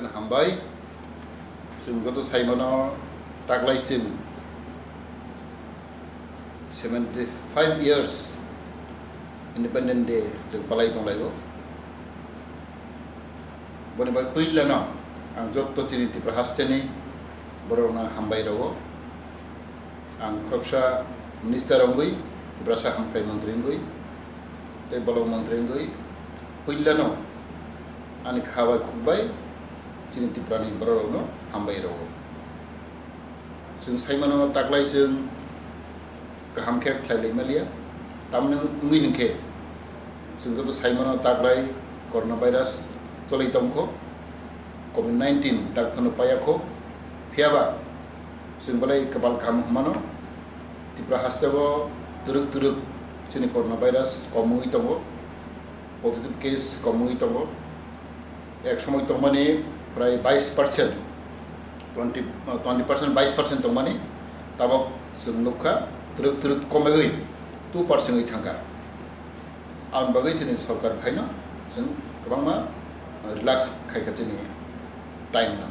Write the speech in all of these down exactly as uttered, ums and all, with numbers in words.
Hambai, chwng joto saimano taklai chwng seventy five years Independent Day chwng palai tonglaio. Boni bai puilano ang joto chini Tripura hasteni borokno hambai rwo. Ang khoroksa minister wngwi, Tiprasa hamkrai montri wngwi, tei bolong montri wngwi puilano ani kha bai khuk bai chini Tripurani bororokno hambai rwo. Chwng saimano taklai chwng kaham khe khlai lai maliya. Tamni wngwi hinkhe chwng joto saimano taklai coronavirus cholai tongkho, covid nineteen tak phano payakho. Phiyaba chwng belai kwbal kaham hwnmano. Tripura hasteo twrwk twrwk chini coronavirus kom wngwi tongo, positive case kom wngwi tongo. Ek somoi tongmani prai bais percent, twenty, twenty percent, bais percent tongmani, tabok chwng nukha twrwk twrwk komegwi two percent wngwi thangkha. Aboni bagwi chini sorkar phaino chwng kwbangma relax khaikha chini time no.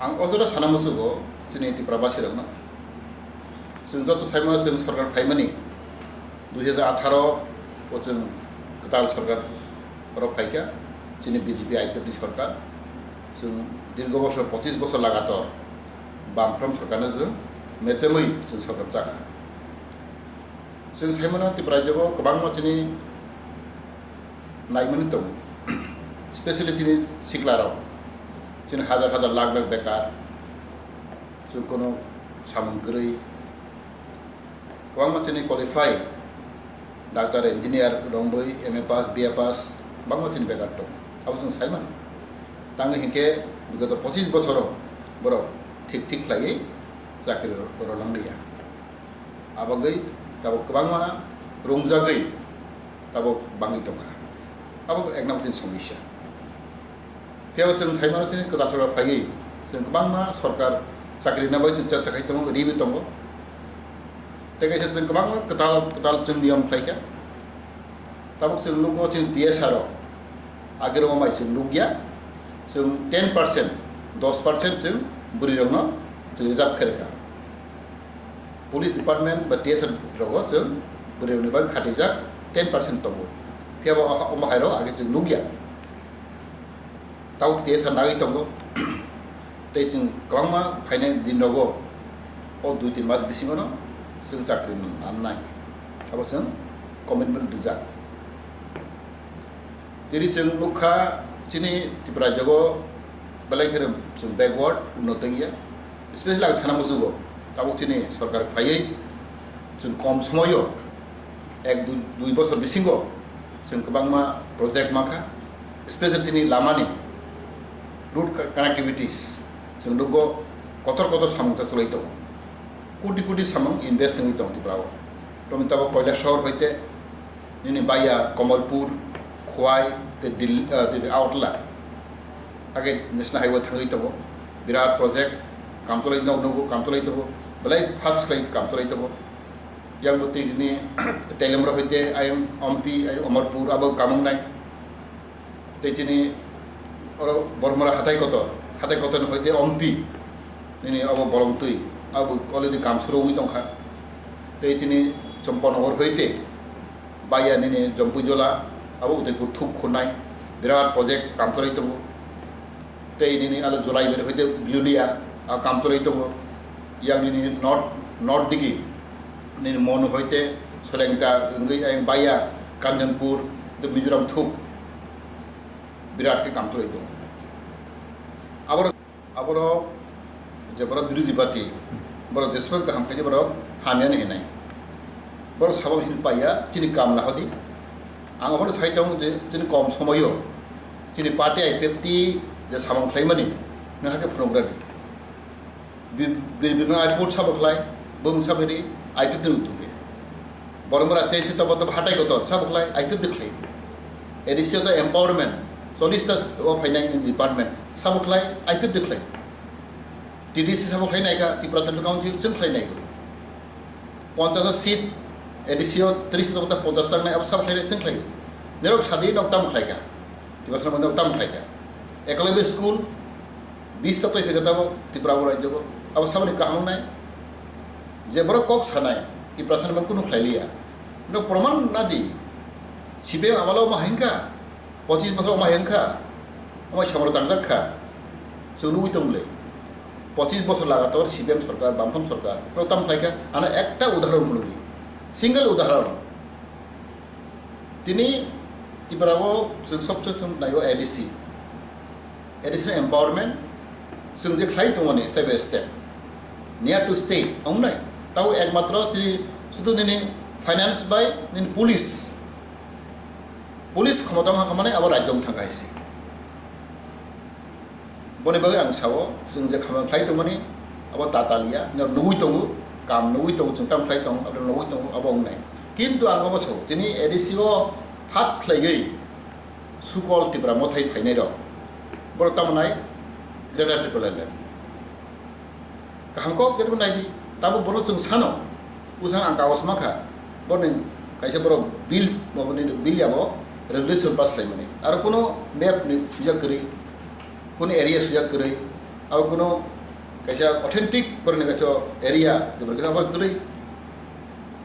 Ang o jora sana muchugo chini Tripura basirokno. Chwng joto saimano chwng sorkar phaimani dui hajar atharo o chwng kwtal sorkar oro phaikha, chini B J P I P F ni sorkar. Chwng dirgo bosor, pochis bosor lagator bamfront sorkarno chwng mechemwi chwng sorkar chakha. Chwng saimano Tripura rajyo o kwbangma chini naimani tongo, specially chini siklarok, chini hajar hajar lakh lakh bekar, chwng kono samung kwrwi, kwbangma chini qualify, doctor, engineer, romwi M A pass, B A pass, kwbangma chini bekar tongo. Abo chwng saimano. Tangwi hinkhe bigoto pochis bosoro borok thik thik khlaiwi chakri rw-, rwlangliya. Abagwi tabuk kwbangma rungjagwi tabuk bangwi tongkha. Abo ekna bwtwini somosya. Phiya chwng thaimano chini kwtal sorkar phaiwi chwng kwbangma sorkar chakri rwna bagwi chwng chesta khai tongo, riwi tongo. Tei kaisa chwng kwbangma kwtal kwtal chwng niyom khlaikha. Tabuk chwng nukgo chini T S R o, agirok mai chwng nukya, chwng ten percent, dos percent chwng bwrwirokno chwng reserve khe rwkha. Police department ba T S R rogo chwng bwrwirokni bagwi khatijak ten percent tongo. Phiya bo omo hairok age chwng nukya. Tabuk T S R nagwi tongo. Tei chwng kwbangma phainai din rogo o dui tin mas bisingo no chwng chakri mannai. Abo chwng commitment rijak. Tini chwng nukha chini Tripura rajyo belai kheno chwng backward, unnoto wngya. Specially ang sana muchugo, tabuk chini sorkar phaiwi chwng kom somoio ek dui, dui bosor bisingo chwng kwbangma project mankha, specially chini lamani road co-, connectivities chwng nukgo kotor kotor samung chwlai tongo, koti koti samung invest wngwi tongo Tripura o. Romwi tabuk Kailashahar hoite nini baiya Kamalpur, Khowai, tei Dil-, ah, tei Agartala. Age National Highway thangwi tongo. Birat project, kam cholai tongo, nugo kam cholai tongo. Belai fast khlai kam cholai tongo. Yang bo tei nini Telemra hoite ayang Ompi, ayang Amarpur, abo kam wngnai. Tei chini oro Bormora hatai kotor, hatai kotor ni hoite Ompi, nini abo bolong twi, abo already kam suru wngwi tongkha. Tei chini Champanagar hoite baiya nini Jampuijola, abo Udaipur thuk khunai, birat project kam cholai tongo. Tei nini alo Jolaiber hoite Bilonia, a kam cholai tongo. Yang nini north, north digi, nini Monu hoite Solengta wngwi ayang baiya Kanchanpur, tei Mizoram thuk birat khe kam cholai tongo. Aboro, aboro je borok birodhi party, borok jeswk kaham khaidi borok hamya ni hinai. Borok sabo chini paiya, chini kam nahodi. Ang abono sai tongo je chini kom somoio chini party I P F T je samung khlaimani, nang hakhe phunukgradi. Bi-, Bir Bikram airport sabo khlai, bum sabiri I P F T ni utuge. Boromura change tobo tobo hatai kotor sabo khlai, I P F T khlai. A D C o to empowerment, chollish ta o phainai department sabo khlai, I P F T khlai. T D C sabo khlai naikha, Tripura Tripura Council chwng khlai naikha. Ponchash seat, A D C o tris tobo ta ponchash ta nai, abo sabo khlai chwng khlai. Nerok sadi nok tam khlaikha. Tripura Tripura nok tam khlaikha. Eklavya school, bis ta twi phaikha tabok Tripura o rajyo o. Abo saboni kaham wngnai? Je borok kok sanai, Tiprasa ni mang kunu khlai liya. Norok proman na di. C P M amalo omo hai wngkha, pochis bosor omo hai wngkha, omo samoro tangjak kha. Chwng nugwi tong le. Pochis bosor lagator C P M sorkar, Bamfront sorkar, norok tamo khlai kha? Ano ekta udahoron phunugwi. Single udahoron. Tini Tripura o chwng sobse chwng naio A D C. A D C ni empowerment chwng je khlai tongmani step by step. Near to state, wngnai. Tabo ekmatro chini sudu nini finance bai nini police. Police khomota wngkha mani abo rajyo wng thangkha hai se. Boni bagwi ang sao, chwng je khamang khlai tongmani, abo tataliya, no nugwi tongo, kam nugwi tongo, chwng tamo khlai tongo, abo nugwi tongo, abo wngnai. Kintu ang abo sao, tini A D C o phat khlaiwi Sukol Tipra Mothai phainai rok, borok tamo nai Greater Tipraland. Kaham kok khe nai di, tabuk bono chwng sano, bwsang ang kagos mankha, boroni kaisa borok bill, maboni bill yabo resolution pass khlaimani. Aro kuno map ni sujak kwrwi, kuno area sujak kwrwi, aro kuno kaisa authentic boroni kaisa area, borok kaisa borok kwrwi.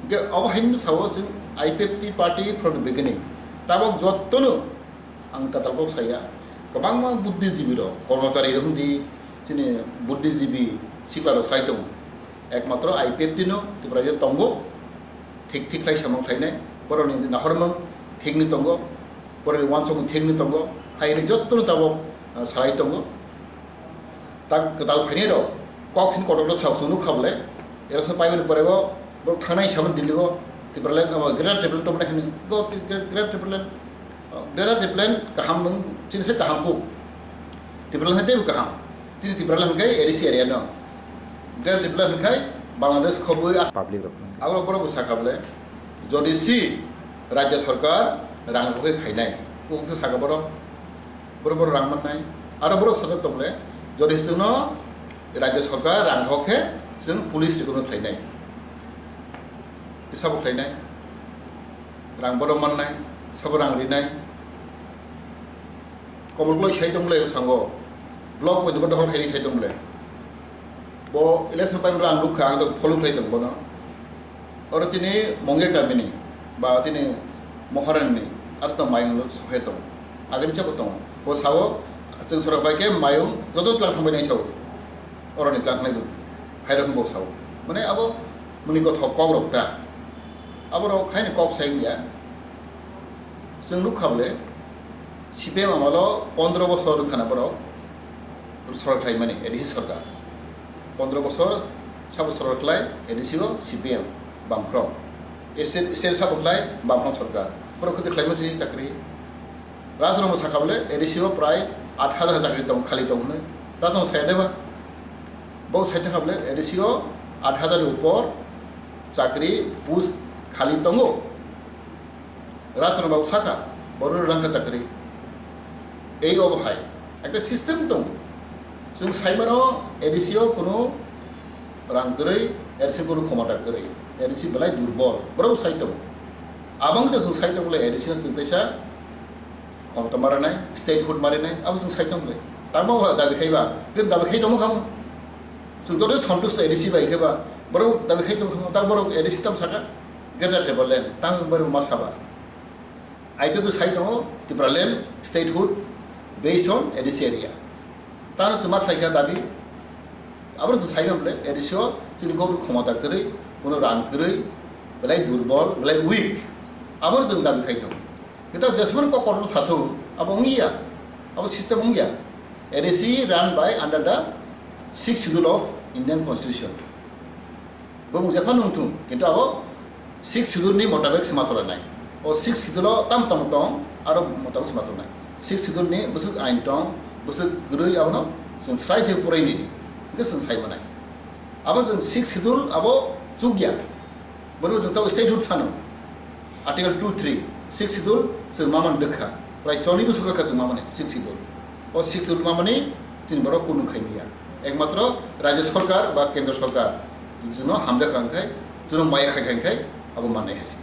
Hingke abo haino sao chwng I P F T party from the beginning. Tabok jottono ang tatal kok saya, kwbangma buddhijibi rok, kormochari rok hwndi, chini buddhijibi sikla rok sai tongo. Ekmatro I P F T no Tripura je tongo, thik thik khlai samung khlainai, borokni nahormung thikni tongo, borokni uansukmung thikni tongo, haini jottono tabok, ah, salai tongo. Tak kwtal phainai rok kok sini kotor rok sao chwng nukha bole, era se paimani pore o borok thangnai hisabe Delhi o Tipraland, abo Greater Tipraland tongmani hwnwi go Greater Tipraland, Greater Tipraland kaham wng chini se kaham kuk. Tipraland hai teibo kaham. Tini Tipraland hwnkhe A D C area no. Greater Tipraland hwnkhe Bangladesh khobwi as- Public rok. Abo borok bo sakha bole, jodi si rajya sarkar rang rok khe khainai, kok khe sakha borok. Borok borok rang mannai. Aro borok sajak tong le, jodi chwngno rajya sarkar rang rok khe chwng police recruitment khlainai. Sabo khlainai. Rang borok mannai, sabo rang rinai. Komol kloi sai tong le sango. Block point bo dohor khaini sai tong le. Bo election pai rang rukha, ang to follow khlai tong bono. Oro tini Mongge kamini, ba tini Moharani, aro to mayung lo sohe tong. Agini chabo tong. Bo sao, chwng sorok bai khe mayung joto tlang thangbai nai sao. Oroni tlang thangnai bo, hai rok bo sao. Mane abo muni kothok kok rok ta. Abo rok khaini kok sai ya. Chwng nukha bole, C P M amalo pondro bosor wngkha na borok sorkar khlaimani, A D C sorkar. Pondro bosor sabo sorkar khlai, A D C o C P M, Bamfront. State, state sabo khlai, Bamfront sorkar. Borok khe khlaima se chakri. Rajrong sakha bole, A D C o prai aat hajar chakri tong, khali tong hwnwi. Rajrong saya deba. Bo sai tongkha bole, A D C o aat hajar ni upor chakri post khali tongo. Rajchandra Babu saka, borok rang kha chakri. Ei obo hai, ekta system tongo. Chwng saimano A D C o kuno rang kwrwi, A D C kuno khomota kwrwi, A D C belai durbol, borok sai tongo. Abang to chwng sai tongo le A D C no chwng teisa khomota marinai, statehood marinai, abo chwng sai tongo le. Tamo dabi khaiba, khe dabi khai tongmo khamo. Chwng to sontusto A D C bai khe ba, borok dabi khai tongmo khamo, ta borok A D C tam saka. Greater Tipraland, tang bari ma saba. I P F T sai tongo Tipraland statehood based on A D C area. Tano chuma khlai kha dabi. Abro to sai bole A D C o chini kok khomota kwrwi, kuno rang kwrwi, belai durbol, belai weak. Abro to dabi khai tongo. Kita jesmar kok kotor sathung, abo ongya, abo system ongya. A D C run by under the sixth schedule of Indian Constitution. Bo mung jepha nung thung, kintu abo sixth schedule ni motabek se ma chole nai. O sixth schedule o tam tam tong, aro motabek se ma chole nai. Sixth schedule ni bwswk ain tong, bwswk kwrwi abono chwng srai se purai nini. Hingke chwng sai manai. Abo chwng sixth schedule abo chukya. Bono chwng tabuk statehood sano. Article two three, sixth schedule chwng mamani dwkha. Prai chollish bwswk kha chwng mamani sixth schedule. O sixth schedule mamani chini borok kunu khaimiya. Ekmatro rajya sarkar ba kendra sarkar chwngno hamjakha hwnkhai, chwngno maya khaikha hwnkhai abo mannai hai se.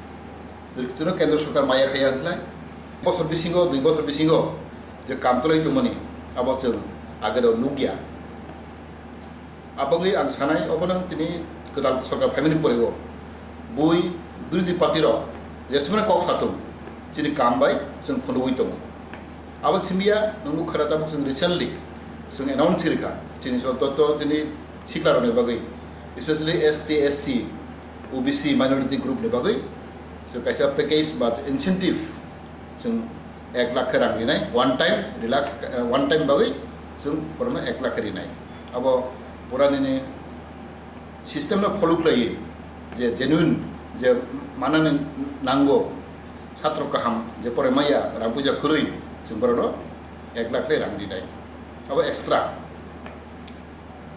Chwngno kendra sarkar maya khaiya hwnkhai, bosor bisingo, dui bosor bisingo je kam tolai tongmani, Abo chwng agero nukya. Abagwi ang sanai, obono tini kwtal sorkar phaimani pore o bui birodhi party rok jesmano kok satung chini kam bai chwng phunugwi tongo. Abo simiya nwng nukha na tabuk chwng recently chwng announce rikha chini joto to chini sikla rokni bagwi, especially S T, S C, O B C minority group ni bagwi chwng kaisa package ba incentive chwng ek lakh khe rang rinai, one time relax, eh, one time bagwi chwng borokno ek lakh khe rinai. Abo pura nini system no follow khlaiwi je genuine je manani nango, satro kaham je pore maya rang puja kwrwi chwng borokno ek lakh khe rang rinai. Abo extra.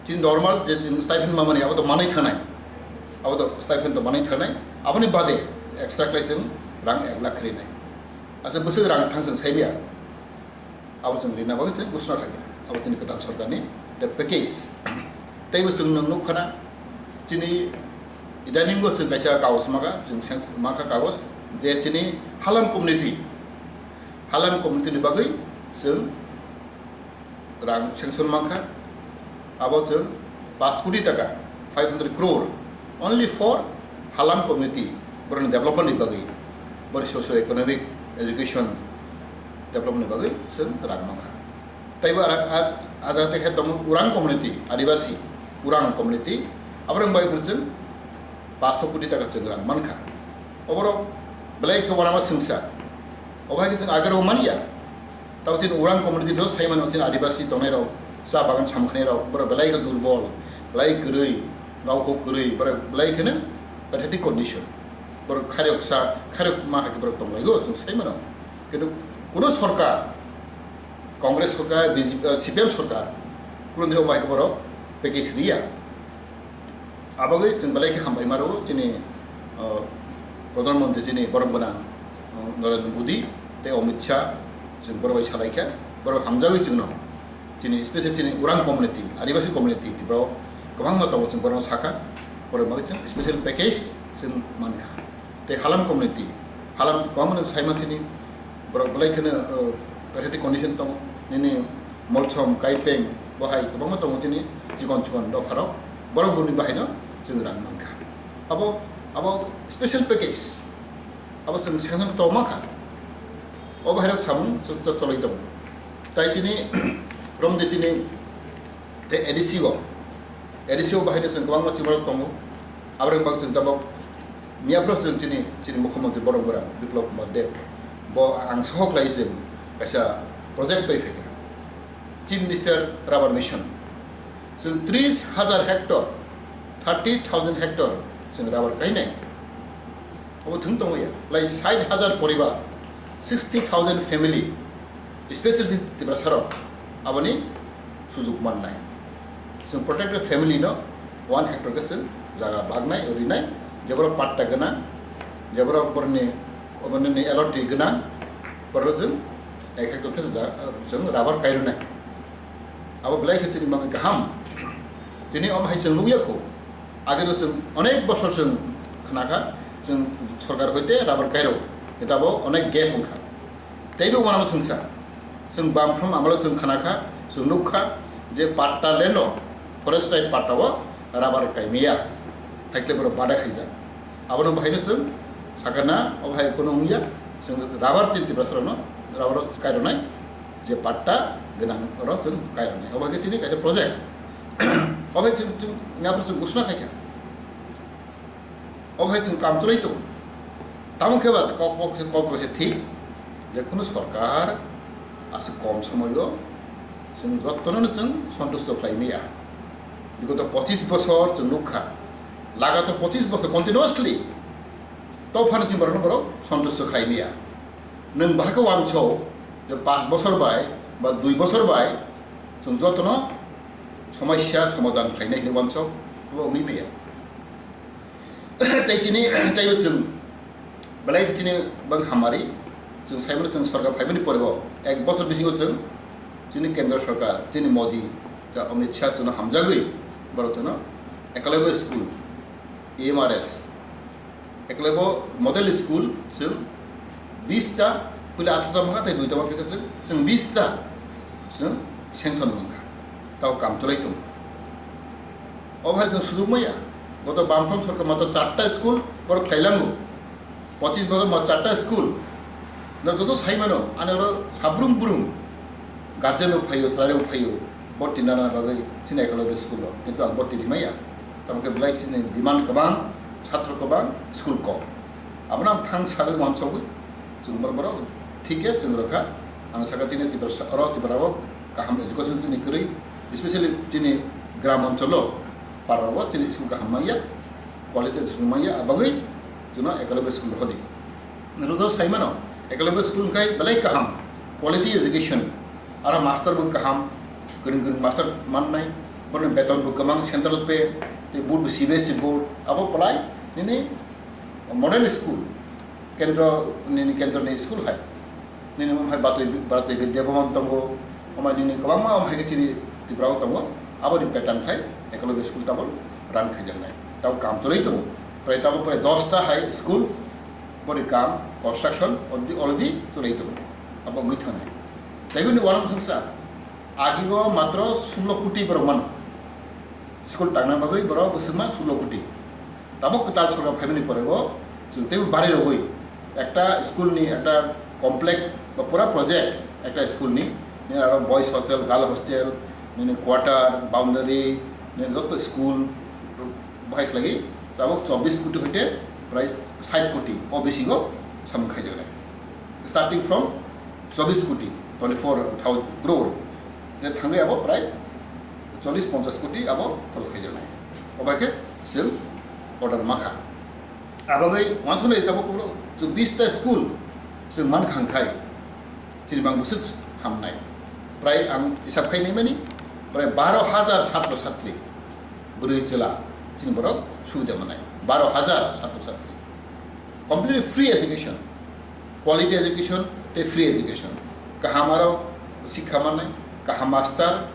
Chini normal je chini stipend mamani abo to manwi thanai. Abo to stipend to manwi thanai. Aboni bade extra khlai chwng rang ek lakh khe rinai. Asa bwswk rang thang chwng saimaya. Abo chwng rina bagwi chwng ghosna khaikha. Abo chini kwtal sorkarni the package. Teibo chwng nwng nukha na chini idaningo chwng kaisa kagos maka, chwng seng-, maka kagos je chini Halam community, Halam community ni bagwi chwng rang sanction mankha, abo chwng paanch koti taka, five hundred crore, only for Halam community, borokni development ni bagwi, borok socio economic, education development ni bagwi chwng rang mankha. Taibo ara, a, a jaga khe tongo Urang community, Adibasi, Urang community, aborok bai phano chwng paanch koti taka chwng rang mankha. Oborok belai khe uanama swngsa, obo hai khe chwng agero manya. Tabo chini Urang community no sai mano, chini Adibasi tongnai rok, cha bagan samkhnai rok, borok belai khe durbol, belai kwrwi, nokhok kwrwi, borok belai kheno pathetic condition. Borok khairok sa, khairok ma hai khe borok tonglaio, chwng sai mano. Kintu kuno sorkar, Congress sorkar, B J P, eh, C P M sorkar, kuno dino ma hai khe borok package riya. Abagwi chwng belai khe hambai maro chini, uh, Pradhan Mantri chini borom gwnang, uh, Narendra Modi tei Amit Shah, chwng borok bai salai kha, borok hamjagwi chwngno chini special chini Urang community, Adibasi community, borok kwbangma tongo, chwng borokno sakha, borok bagwi chwng special package chwng mankha. Tei Halam community, Halam kwbangma no sai mansini, borok belai kheno, uh, pathetic condition tongo. Nini Molsom, Kaipeng, bo hai kwbangma tongo chini chikon chikon dopharok. Borok boni bahaino chwng rang mankha. Abo, abo special package. Abo chwng sanction to mankha. O bahairok samung cho-, cho-, choloi tongo. Tai chini, romde chini, tei A D C o, A D C o bahaino chwng kwbangma chiborok tongo. Aborok bang chwng tabok miyaphro chwng chini, chini Mukhyamantri Boromgwra Biplab Kumar Deb. Bo ang sohor khlai chwng kaisa project twi phaikha. Chief Minister Rubber Mission. Chwng tris hajar hectare, thirty thousand hectare chwng rubber kainai. Obo thwng tongo ya. Lai sait hajar poribar, sixty thousand family, especially Tiprasarok, aboni sujuk mannai. Chwng protected family no one hectare khe chwng jaga bagnai, rinai, je borok patta gwnang, je borok borni, oborni allotment gwnang, borok chwng ek hectare khe ja-, chwng rubber kairwnai. Abo belai khe chini bagwi kaham. Tini omo hai chwng nukya kho. Age do chwng onek bosor chwng khnakha, chwng sorkar hoite rubber kairo. Kintu abo onek gap wngkha. Teibo uanama swngsa. Chwng bamphrom amalo chwng khnakha, chwng nukha je patta land o, forest type patta o rubber kaimaya. Haikle borok bada khaijak. Abono bahaino chwng sakha na, obo hai kono wngya, chwng rubber chini Tiprasarokno rubber o kaironai je patta gwnang oro chwng kaironai. Obo hai khe chini kaisa project. Obo hai chwng, chwng, yapor chwng ghosna khaikha. Obo hai chwng kam chwlai tongo. Tamo khe ba kok, kok, kok se thik je kuno sorkar aswk kom somoio chwng jottono chwng sontusto khlai maya. Bigoto pochis bosor chwng nukha, lagator pochis bosor continuously, to phano chwng borokno borok sontusto khlai maya. Nwng bahai khe uanso je panch bosor bai ba dui bosor bai chwng jotono somosya somadhan khlainai hinwi uanso, abo wngwi maya. Tei chini, tei chwng belai khe chini bang hamari, chwng saimano chwng sorkar phaimani pore o ek bosor bisingo chwng chini kendra sorkar, chini Modi, da Amit Shah chwngno hamjagwi borok chwngno Eklavya school, E M R S, Eklavya model school chwng bis ta, puila atharoh ta mankha tei duita mankha chwng, chwng bis ta chwng sanction wngkha, tao kam chwlai tongo. Obo hai chwng sujuk maya, goto Bamfront sorkar mato charta school borok khlailango, pochis bosor ma charta school. No joto sai mano, ani oro habrum burum guardian rok phaio, chwrai rok phaio, borti nana bagwi chini Eklavya school o, kintu ang borti rimaya. Tamokhe belai chini demand kwbang, chhatro kwbang, school kom. Abono ang thang sagwi wansogwi, chwng borok borok thik khe chwng rwkha. Ang sakha chini Tiprasa, oro Tripura o kaham education chini kwrwi, especially chini gram oncholo, para o chini school kaham manya, quality education manya, abagwi chwngno Eklavya school hodi. Rwjak sai mano, Eklavya school khai belai kaham, quality education, aro master bo kaham, kwrwng kwrwng master mannai, borokni beton bo kwbang, central pay, tei board bo C B S E board, abo belai nini model school, kendro, nini kendroni school hai. Nini omo hai Batoi, Batoi Vidya Bhavan tongo, omo hai nini kwbangma omo hai khe chini Tripura o tongo, aboni pattern khai Eklavya school tabok run khaijaknai. Tabo kam chwlai tongo. Prai tabok prai dosta hai school, boni kam construction already, already chwlai tongo. Abo wngwi thangnai. Tei bini uanamsongsa, agigo matro sullo koti borok mano. School tangna bagwi borok bwswkma sullo koti. Tabok kwtal sorkar phaimani porego chwng teibo bari rogwi ekta school ni ekta complex ba pura project ekta school ni, nini aro boys hostel, girl hostel, nini quarter, boundary, nini joto school bahai khlaiwi tabok chobbish koti hoite prai sait koti o bisingo samung khaijaknai. Starting from chobbish koti, twenty four thousand crore, je thangwi abo prai chollish ponchash koti abo khoros khaijaknai. Obo khe chwng order makha. Abagwi wansuknai tabuk chwng bish ta school chwng mankha khai chini bang bwswk hamnai. Prai ang hisab khai naimani, prai baro hajar chhatro chhatri, bwrwi chwla chini borok subida manai. Baro hajar chhatro chhatri. Completely free education, quality education tei free education, kaham aro sikha mannai, kaham master,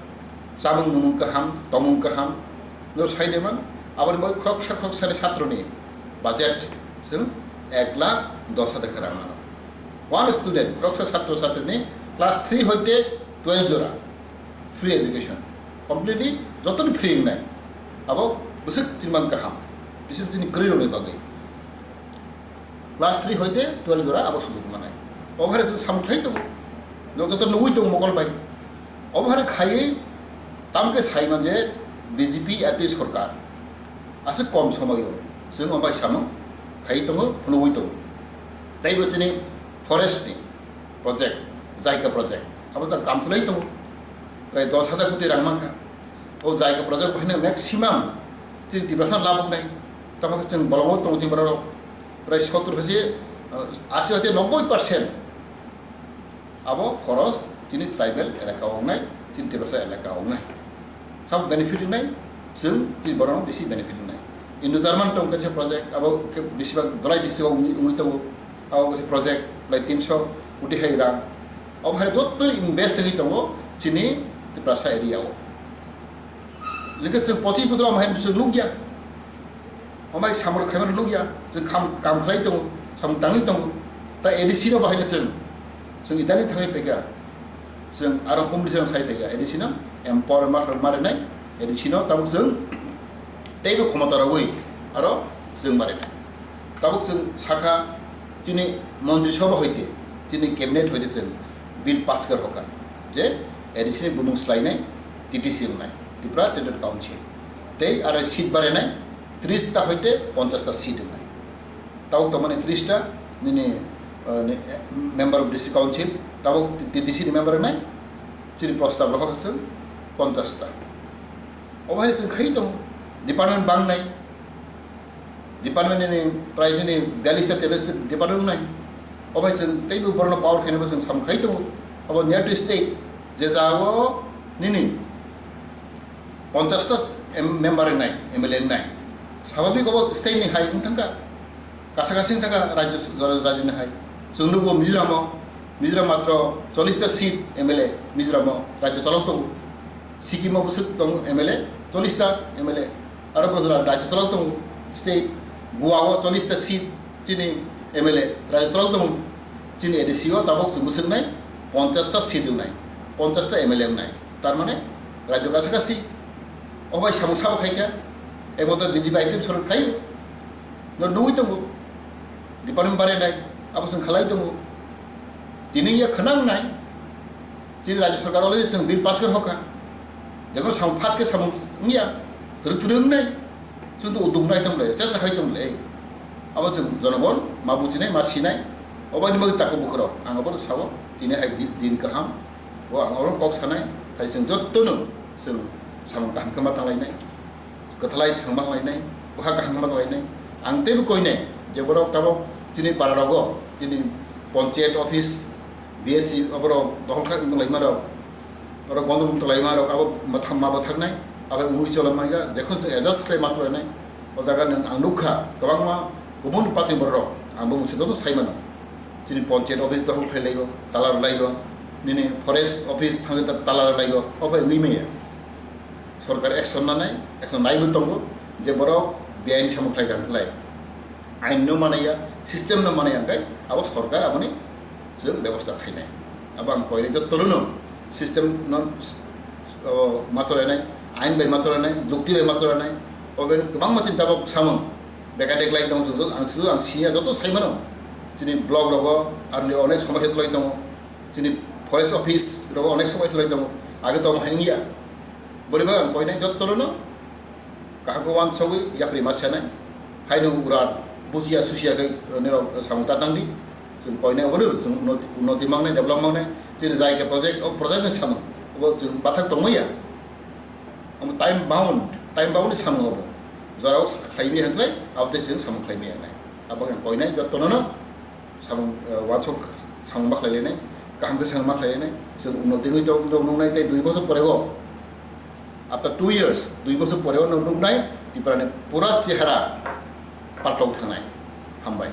chamung numung kaham, tomung kaham, no sai de man, aboni bagwi khoroksa khoroksa ni chhatro ni budget chwng ek lakh dos hajar khe rang mano. One student, khoroksa chhatro chhatri ni class three hoite twelve jora free education, completely jotoni free wngnai, abo bwswk chini bang kaham, bishes chini kwrwi rokni bagwi. Class three hoite twelve jora abo sujok manai. Obo hai chwng samung khlai tongo. No joto nugwi tongo mokol bai. Obo hai khaiwi tamkhe sai man je B J P A P sorkar aswk kom somoyo chwng obo hai samung khai tongo, phunugwi tongo. Teibo chini forest ni project, Jaiga project, abo ta kam chwlai tongo. Prai dos hajar koti rang mankha. O Jaiga project bo haino maximum chini Tiprasa labuk nai. Tamo khe chwng bolongo tongo chini borok. Prai sottor hoise, uh, asi hoite nobboi percent abo khoros chini tribal elaka o wngnai, chini Tiprasa elaka o wngnai. Sabo benefit wngnai, chwng chini borokno bisi benefit wngnai. Indo German tong kaisa project, abo khe bisi bak Dholai district o wngwi, wngwi tongo. Abo kaisa project, prai tinso koti hai rang. Abo hai joto invest wngwi tongo chini Tiprasa area o. Jikhe chwng pochis bosor omo hai chwng nukya. Omo hai samung khaimano nukya. Chwng kham, kam khlai tongo, samung tangwi tongo. Ta A D C no bahai chwng. Chwng idani thangwi phaikha. Chwng aro humri chwng sai phaikha. A D C no empower ma, ma rinai. A D C no tabuk chwng teibo khomota rogwi aro chwng ma rinai. Tabuk chwng sakha chini montri sabha hoite, chini cabinet hoite chwng bill pass kar hoka je A D C ni bumung swlainai T T C wngnai, Tripura Territorial Council. Tei aro seat barenai tris ta hoite ponchash ta seat wngnai. Tabuk tongmani tris ta nini, uh, ni, eh, member of district council, tabuk T T C ni member wngnai, chini prostab rok hoka chwng ponchash ta. Obo hai chwng khai tongo, department bangnai. Department ni prai chini biyallis ta tetallis ta department wngnai. O bai chwng teibo borokno power khainai bo chwng samung khai tongo. Abo near to state je jagao nini ponchash ta em-, member wngnai, M L A wngnai. Swabhabik obo state ni hai wng thangkha. Kasa kasi wng thangkha rajyo, rajyo ni hai. Chwng nukgo Mizoram o, Mizoram matro chollish ta seat M L A Mizoram o rajyo chalok tongo. Sikkim o bwswk tongo M L A, chollish ta M L A. Aro bo jora rajyo chalok tongo, state, Goa o chollish ta seat chini M L A rajyo chalok tongo, chini A D C o tabok chwng bwswk nai ponchash ta seat wngnai, ponchash ta M L A wngnai. Tar mane rajyo kaisa kasi obai samung sabo khai kha, ebo to B J P I P M sorkar khai no nugui tongo, department bare nai, abo chwng khalai tongo. Tini ya khwnang nai, chini rajyo sorkar already chwng bill pass khe hokha, jekon samung phat khe samung wngya, kwrwk kwrwk wngnai. Chwng to uduk nai tong le, chesa khai tong le. Abo chwng jonogon ma buchinai, ma sinai. Obani bagwi tako bukhurok. Ang abo sao, tini hai di-, din kaham. Bo ang oro kok sanai, hai chwng jotto no chwng samung kaham khe ma tang lainai. Kwthalai samung ma tang lainai, boha kaham khe ma tang lainai. Ang teibo koinai, je borok tabok chini para rogo, chini panchayat office, B S C oborok dohol kha wng laima rok. Oro gondomul tonglaima rok abo matham ma bwthaknai, abo wngwi chola maiga, jekhon chwng adjust khlai ma cholainai, o jaga nwng ang nukha, kwbangma kubun party borok rok, ang bo mungsa joto sai mano. Chini panchayat office dokhol khlai laigo, tala rw laigo, nini forest office thangwi ta-, tala rw laigo, obo wngwi maya. Sorkar action nanai, action naibo tongo, je borok beaini samung khlai kha hwnkhlai. Ain no manaya, system no manaya hwnkhe abo sorkar aboni chwng bebosta khainai. Abo ang koinai jotto no system no, o, ma cholainai, ain bai ma cholainai, jukti bai ma cholainai, obo kwbangma chini tabok samung bekatek lai tong, ang sudu ang siya joto sai mano. Chini block rogo aroni onek somosya chwlai tongo, chini forest office rogo onek somosya chwlai tongo, age tong hai wngya. Boriba ang koinai jotto no kaham khe uansugwi yapri ma sanai. Haino urat bujiya susiya khe, eh, nirok samung ta tangdi. Chwng koinai obo no, chwng unnoti, unnoti mangnai, develop mangnai. Chini jai khe project, o project ni samung. Obo chwng bathak tongmaya. Omo time bound, time bound ni samung obo. Jorao khlaimaya hwnkhe, abo tei chwng samung khlaimaya hwnkhe. Abo khe koinai jotto no no. Samung, eh, uansuk samung ma khlai lainai, kaham khe samung ma khlai lainai. Chwng unnoti wngwi tong, tong nuknai tei dui bosor pore o, after two years, dui bosor pore o nuk-, nuknai Tripura ni pura chehara paltok thangnai. Hambai.